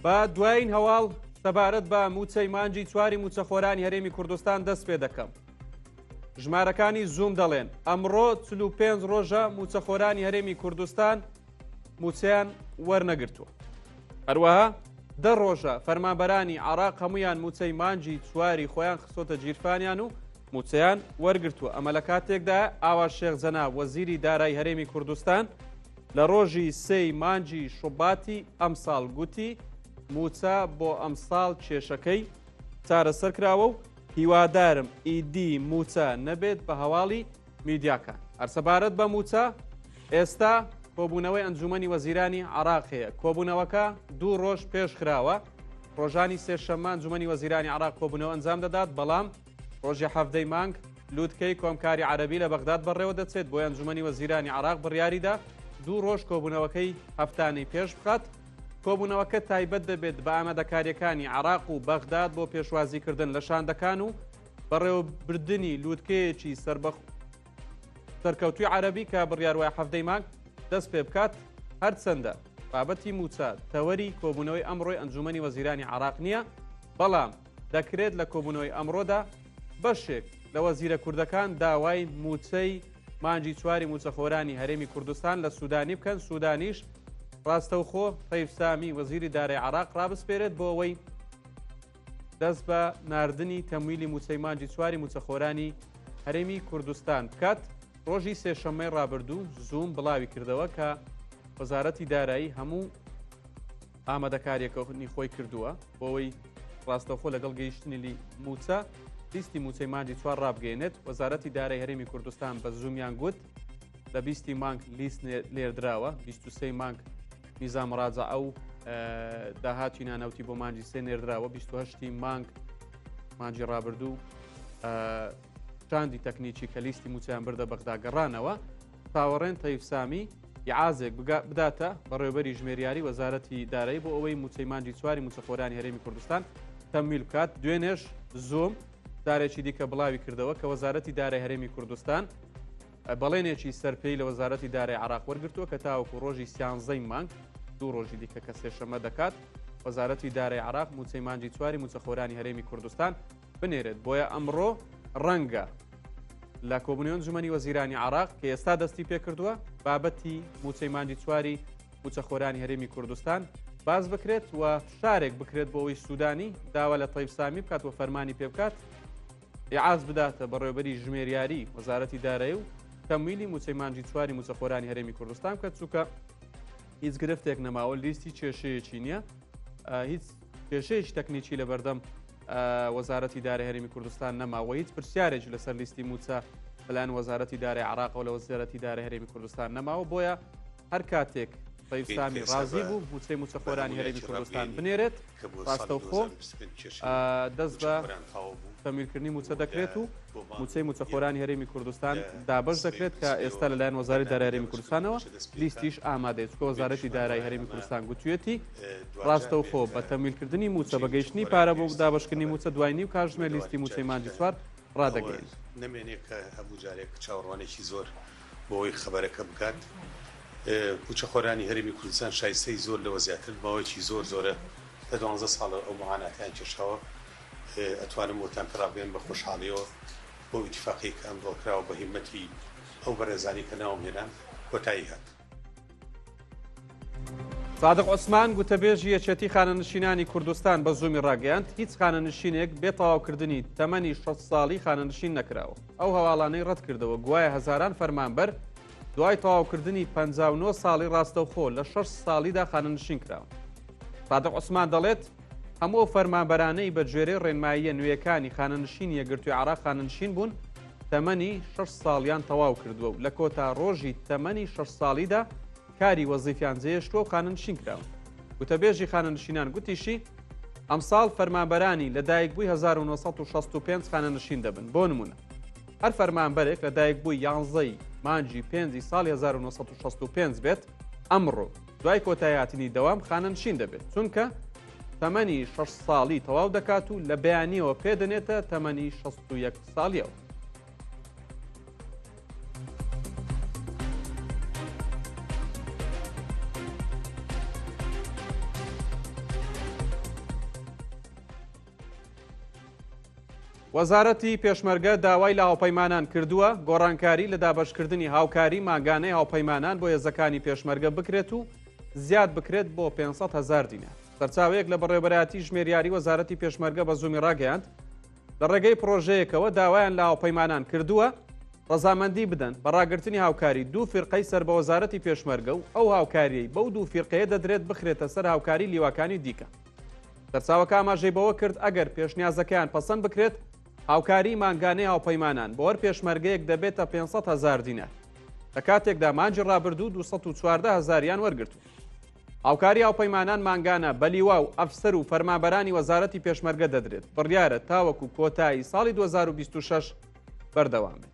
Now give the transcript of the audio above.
بە دوایین هەواڵ سەبارەت بە مووچەی مانگی چواری مووچەخۆرانی هەرێمی کوردستان دەست پێ دەکەم. ژمارەکانی زووم دەڵێن ئەمڕۆ 45 ڕۆژە مووچەخۆرانی هەرێمی کوردستان مووچەیان وەرنەگرتووە. هەروەها دە ڕۆژە فەرمانبەرانی عراق هەمویان مووچەی مانگی چواری خۆیان خستۆتە گیرفانیان و مووچەیان وەرگرتووە ئەمە لە کاتێکدا ئاوا شێخ جەناب وەزیری دارای هەرێمی کوردستان لە ڕۆژی سێی مانگی شوباتی ئەمساڵ گوتی مووچە بۆ ئەمساڵ کێشەکەی چارەسەر کراوە و هیوادارم ئیدی مووچە نەبێت بە هەواڵی میدیاکان. هەر سەبارەت بە مووچە، ئێستا کۆبوونەوەی ئەنجوومەنی وەزیرانی عێراق هەیە. کۆبوونەوەکە دوو ڕۆژ پێش خراوە. ڕۆژانی سێشەممە ئەنجوومەنی وەزیرانی عێراق کۆبوونەوە ئەنجام دەدات، بەڵام ڕۆژی حەڤدەی مانگ لوتکەی کۆمکاری عەرەبی لە بەغداد بەڕێوە دەچێت، بۆیە ئەنجوومەنی وەزیرانی عێراق بڕیاریدا دوو ڕۆژ کۆبوونەوەکەی هەفتانەی پێش بخات. کۆبوونەوەکە تایبەت دەبێت بە ئامادەکارییەکانی عێراق و بەغداد بۆ پێشوازیکردن لە شاندەکان و بەڕێوەبردنی لووتکەیەکی سەرکەوتووی عەرەبی کە بڕیار وایە حەڤدەی مانگ دەست پێ بکات، هەرچەندە بابەتی مووچە تەوەری کۆبوونەوەی ئەمڕۆی ئەنجوومەنی وەزیرانی عێراق نییە، بەڵام دەکرێت لە کۆبوونەوەی ئەمڕۆدا بەشێک لە وەزیرە کوردەکان داوای مووچەی مانگی چواری مووچەخۆرانی هەرێمی کوردستان لە سوودانی بکەن، سوودانیش ڕاستەوخۆ تەیف سامی وەزیری دارای عێراق ڕابسپێرێت بۆ ئەوەی دەست بە ناردنی تەمویلی مووچەی مانگی چواری مووچەخۆرانی هەرێمی کوردستان بکات. ڕۆژی سێشەممەی ڕابردوو زووم بڵاوی کردەوە کە وەزارەتی دارایی هەموو ئامادەکاریەکەنی خۆی کردووە بۆ ئەوەی ڕاستەوخۆ لەگەڵ گەیشتنی مووچە لیستی مووچەی مانگی چوار ڕابگەێنێت. وەزارەتی دارای هەرێمی کوردستان بە زوومیان گوت لە بیستی مانگ لیست نێردراوە، 23 مانگ نیزام ڕاجەعە و داهاتی نانەوتی بۆ مانگی سێ نێردراوە، 28 مانگ مانگی ڕابردوو شاندی تەکنیکی کە لیستی مووچەیان بردە بەغدا گەڕانەوە، چاوەڕێن تەیف سامی ئیعازێک بداتە بەڕێوبەری ژمێریاری وەزارەتی دارایی بۆ ئەوەی مووچەی مانگی چواری مووچەخۆرانی هەرێمی کوردستان تەمویل بکات. دوێنێش زووم جارێکی دیکە بڵاوی کردەوە کە وەزارەتی دارای هەرێمی کوردستان بەڵێنێکی سەرپێی لە وەزارەتی دارای عێراق وەرگرتووە کە تاوەکو ڕۆژی سیانزەی مانگ، دوو ڕۆژی دیکە کە سێشەممە دەکات، وەزارەتی دارای عێراق مووچەی مانگی چواری مووچەخۆرانی هەرێمی کوردستان بنێرێت. بۆیە ئەمڕۆ ڕەنگە لە کۆبوونەوەی ئەنجومەنی وەزیرانی عێراق کە ئێستا دەستی پێکردووە بابەتی مووچەی مانگی چواری مووچەخۆرانی هەرێمی کوردستان باس بکرێت و فشارێک بکرێت بۆ ئەوەی سوودانی داوا لە تەیف سامی بکات و فەرمانی پێ بکات ئیعاز بداتە بەڕێوەبەری ژمێریاری وەزارەتی دارایی و تەمویلی مووچەی مانگی چواری مووچەخۆرانی هەرێمی کوردستان بکات، چونکە هیچ گرفتێک نەماوە، لیستی کێشەیەکی نییە، هیچ کێشەیەکی تەکنیکی لەبەردەم وەزارەتی دارای هەرێمی کوردستان نەماوە، هیچ پرسیارێکی لەسەر لیستی مووچە لەلایەن وەزارەتی دارای عراقەوە لە وەزارەتی دارای هەرێمی کوردستان نەماوە. بۆیە هەر کاتێک تەیف سامی ڕازی بوو مووچەی مووچەخۆرانی هەرێمی کوردستان بنێرێت، ڕاستەوخۆ دەست بە تەمویلکردنی مووچە دەکرێت و مووچەی مووچەخۆرانی هەرێمی کوردستان دابەش دەکرێت کە ئێستا لەلایەن وەزارەتی دارایی هەرێمی کوردستانەوە لیستیش ئامادەیە، چونکە وەزارەتی دارایی هەرێمی کوردستان گوتویەتی ڕاستەوخۆ بە تەمویلکردنی مووچە بە گەیشتنی پارە بۆ دابەشکردنی مووچە دوای نیو کاتژمێر لیستی مووچەی مانگی چوار ڕادەگەیەنێت. نەمێنێ کە هەموو جارێک چاوەڕوانێکی زۆر بۆ ئەوەی خەبەرەکە بگات. مووچەخۆرانی هەرێمی کوردستان شایستەی زۆر لەوە زیاترن، ماوەیەکی زۆر زۆرە لە دوانزە ساڵە ئەو موعاناتەیان کێشاوە، ئەتوانم بۆتان پێ ڕابگەیەنم بە خۆشحاڵیەوە بەو ئیتیفاقەی کە ئەمڕۆ کراوە بە هیممەتی ئەو بەڕێزانەی کە ناوم هێنان کۆتایی هات. سادق عوسمان گوتەبێژی یەکێتی خانەنشینانی کوردستان بە زوومی ڕاگەیاند، هیچ خانەنشینێک بێ تەواوکردنی تەمەنی 60 ساڵی خانەنشین نەکراوە. ئەو هەواڵانەی ڕەتکردەوە گوایە هەزاران فەرمانبەر دوای تەواوکردنی 59 ساڵی ڕاستەوخۆ لە 6 ساڵیدا خانەنشین کراون. سادق عوسمان دەڵێت، هەموو ئەو فەرمانبەرانەی بە گوێرەی ڕێنماییە نوێیەکانی خانەنشینی یەکگرتووی عێراق خانەنشین بوون، تەمەنی شەش ساڵیان تەواو کردووە و لە کۆتا ڕۆژی تەمەنی شەش ساڵیدا کاری وەزیفیان جێهێشتووە و خانەنشین کراون. گوتەبێژی خانەنشینان گوتیشی، ئەمساڵ فەرمانبەرانی لەدایکبووی 1965 خانەنشین دەبن، بۆ نموونە هەر فەرمانبەرێک لەدایکبووی یانزە ی مانگی پێنجی ساڵی 1965 بێت، ئەمڕۆ دوای کۆتاییهاتنی دەوام خانەنشین دەبێت، چونکە تەمەنی شەش ساڵی تەواو دەکات و لە بەیانیەوە پێدەنێتە تەمەنی 61 ساڵیەوە. وەزارەتی پێشمەرگە داوای لە هاوپەیمانان کردووە گۆڕانکاری لە دابەشکردنی هاوکاری مانگانەی هاوپەیمانان بۆ هێزەکانی پێشمەرگە بکرێت و زیاد بکرێت بۆ 500 هەزار دینار. سەرچاوەیەک لە بەڕێوەبەرایەتی ژمێریاری وەزارەتی پێشمەرگە بە زوومی ڕاگەیاند، لە ڕێگەی پڕۆژەیەکەوە داوایان لە هاوپەیمانان کردووە ڕەزامەندی بدەن بە ڕاگرتنی هاوکاری دوو فیرقەی سەر بە وەزارەتی پێشمەرگە و ئەو هاوکاریەی بەو دوو فیرقەیە دەدرێت بخرێتە سەر هاوکاری لیواکانی دیکە. سەرچاوەکە ئاماژەی بەوە کرد ئەگەر پێشنیازەکەیان پەسەند بکرێت هاوکاری مانگانەی هاوپەیمانان بۆ هەر پێشمەرگەیەک دەبێتە 500 هەزار دینار لە کاتێکدا مانگی ڕابردوو 214 هەزاریان وەرگرتوو. هاوکاری هاوپەیمانان مانگانە بە لیوا و ئەفسەر و فەرمانبەرانی وەزارەتی پێشمەرگە دەدرێت، بڕیارە تاوەکو کۆتایی ساڵی 2026 بەردەوام بێت.